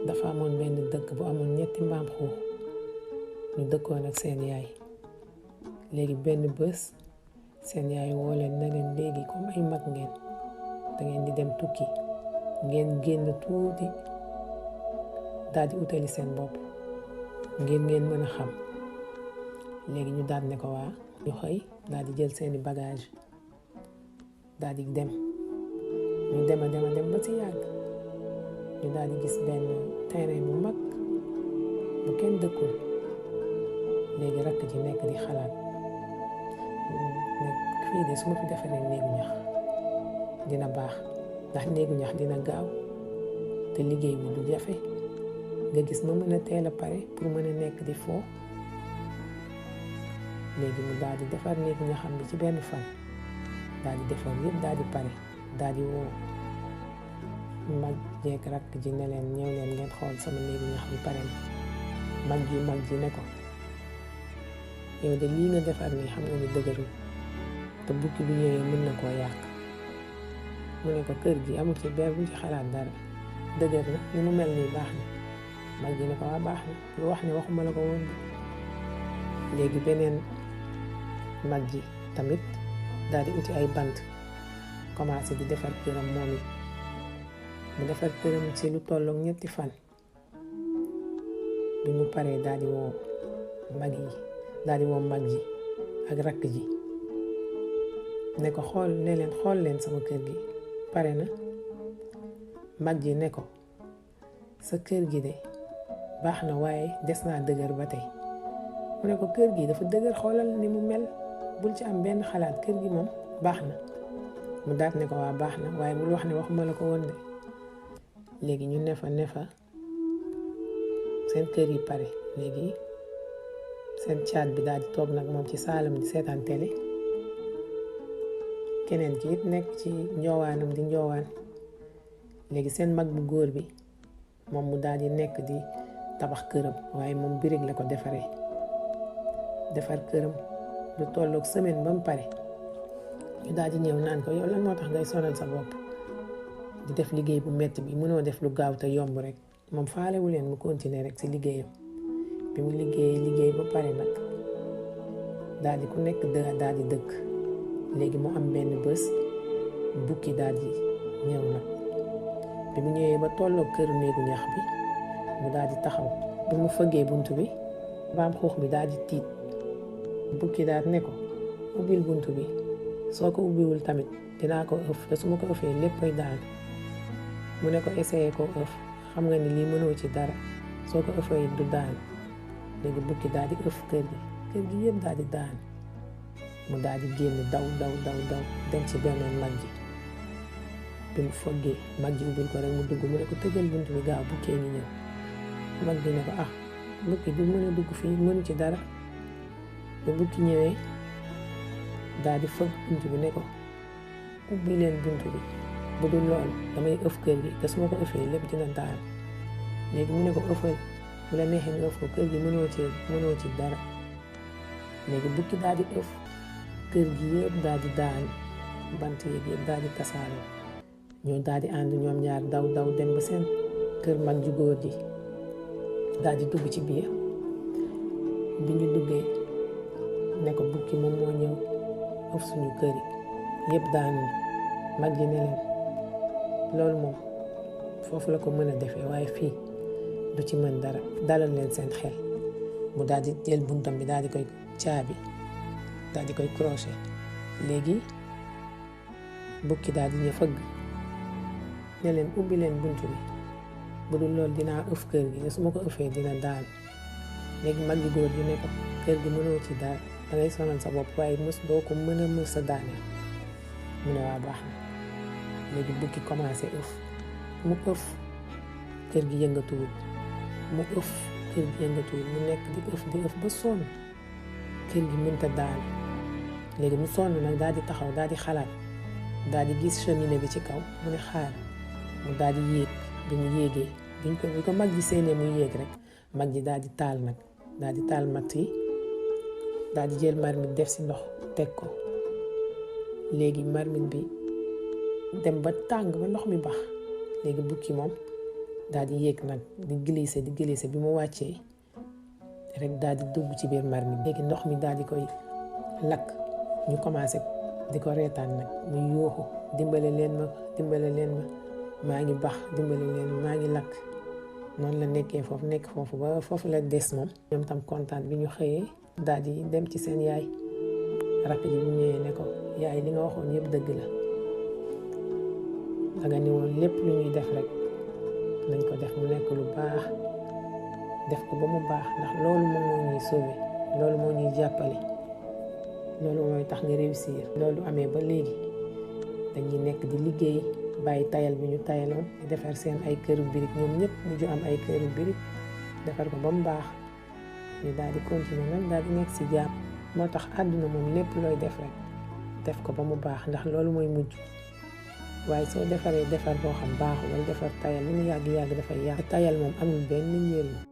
dafa amoon benn dëkk bu amoon ñetti mbaam xuux ñu dëkkoon ak seen yaay. léegi benn bés seen yaay woo leen na leen léegi comme ay mag ngeen da ngeen di dem tukki ngeen génn tuuti daal di utali seen bopp ngeen mën a xam. léegi ñu daal ne ko waa ñu xëy daal di jël seeni bagage daal di dem ñu dem ba ci yàgg ñu daal di gis benn terrain bu mag bu kenn dëkkul. léegi rakk ji nekk di xalaat nag fii de su ma fi defaree néegu ñax dina baax ndax néegu ñax dina gaaw te liggéey bi du jafe nga gis ma mën a teel a pare pour mën a nekk di foo. léegi mu daal di defar néegu ñaxam bi ci benn fan daal di defar yëpp daal di pare daal di woo mag jeeg rakk ji ne leen ñëw leen ngeen xool sama néegu ñax bi pare na. mag ji ne ko yow de lii nga defar nii xam nga ni dëgërul te bukki bu ñëwee mën na koo yàq. mu ne ko kër gi amul ci benn bu ci xalaat dara dëgër na ni mu mel nii baax na. mag ji ne ko waa baax na lu wax ne waxuma la ko woon. léegi beneen mag ji tamit daal di uti ay bant commencé di defar këram moom it mu defar këram ci lu tollook 3 fan bi mu paree daal di woo mag ji ak rakk ji ne ko xool leen sama kër gi pare na. mag ji ne ko sa kër gi de baax na waaye des naa dëgër ba tey. mu ne ko kër gi dafa dëgër xoolal ni mu mel bul ci am benn xalaat kër gi moom baax na. mu daat ne ko waa baax na waaye bul wax ne waxuma la ko woon de. léegi ñu ne fa seen kër yi pare. léegi seen caat bi daal di toog nag moom ci saalam di seetaan télé keneen ki it nekk ci njoowaanam di njoowaan. léegi seen mag bu góor bi moom mu daal di nekk di tabax këram waaye moom birig la ko defar këram lu tollook semaine ba mu pare. ñu daal di ñëw naan ko yow lan moo tax ngay sonal sa bopp di def liggéey bu metti bi mënoo def lu gaaw te yomb rek. moom faalewu leen mu continuer rek ci liggéeyam. bi mu liggéey ba pare nag daal di ku nekk daal di dëkk. léegi mu am benn bés bukki daal di ñëw nag bi mu ñëwee ba tollook këru néegu ñax bi mu daal di taxaw. bi mu fëggee bunt bi mbaam xuux bi daal di tiit. bukki daal ne ko ubbil bunt bi soo ko ubbiwul tamit dinaa ko ëf te su ma ko ëfee léppay daan. mu ne ko essayé ko ëf xam nga ni lii mënoo ci dara soo ko ëfee du daan. léegi bukki daal di ëf kër gi yëpp daal di daan. mu daal di génn daw dem ci beneen mag ji. bi mu foggee mag ji ubbil ko rek mu dugg. mu ne ko tëjal bunt bi gaaw bukkee ngi ñëw. mag ji ne ko bukki du mën a dugg fii mënu ci dara. ba bukki ñëwee daal di fëgg bunt bi ne ko ubbi leen bunt bi bu dul loolu damay ëf kër gi te su ma ko ëfee lépp dina daan. léegi mu ne ko ëffal bu la neexee nga ëf ko kër gi mënoo ci dara. léegi bukki daal di ëf kër gi yëpp daal di daan bant yeeg yëpp daal di tasaaroo. ñoo daal di ànd ñoom ñaar daw dem ba seen kër mag ju góor ji daal di dugg ci biir. bi ñu duggee ne ko bukki moom moo ñëw ëf suñu kër yi yëpp daanu. mag ji ne leen loolu moom foofu la ko mën a defee waaye fii du ci mën dara dalal leen seen xel. mu daal di jël buntam bi daal di koy caabi daal di koy crochet. léegi bukki daal di ñëw fëgg ne leen ubbi leen buntu bi bu dul loolu dinaa ëf kër gi te su ma ko ëfee dina daanu. léegi mag ji góor ji ne ko kër gi mënoo ci dara dangay sonal sa bopp waaye doo ko mën sa daaneel. mu ne waa baax na. léegi bukki commencé ëf mu ëf kër gi yëngatuwul mu nekk di ëf ba sonn kër gi mënta daan. léegi mu sonn nag daal di taxaw daal di xalaat daal di gis cheminée bi ci kaw mu ne xaar mu daal di yéeg. bi mu yéegee bi ko mag ji séenee muy yéeg rek mag ji daal di taal matt yi daal di jël marmite def ci ndox teg ko. léegi marmite bi dem ba tàng ba ndox mi bax. léegi bukki moom daal di yéeg nag di glisser bi mu wàccee rek daal di dugg ci biir marmite léegi ndox mi daal di koy lakk ñu commencé di ko reetaan nag muy yuuxu dimbale leen ma maa ngi bax dimbale leen ma maa ngi lakk noonu la nekk foofu ba foofu la des moom ñoom tam kontaan bi ñu xëyee daal di dem ci seen yaay rakk ji bu ñëwee ne ko yaay li nga waxoon yëpp dëgg la danga ni woon lépp lu ñuy def rek nañ ko def mu nekk lu baax def ko ba mu baax ndax loolu moom moo ñuy sauver loolu moo ñuy jàppale loolu mooy tax nga réussir loolu amee ba léegi dañuy nekk di liggéey bàyyi tayal bi ñu tayaloon di defar seen ay këru birig ñoom ñëpp mujj am ay këru birig defar ko ba mu baax ñu daal di continuer nag daal di nekk si jàmm moo tax àdduna moom lépp looy def rek def ko ba mu baax ndax loolu mooy mujj waaye soo defaree defar boo xam baaxul wala defar tayal lu mu yàgg-yàgg dafay yàq tayal moom amul benn njëriñ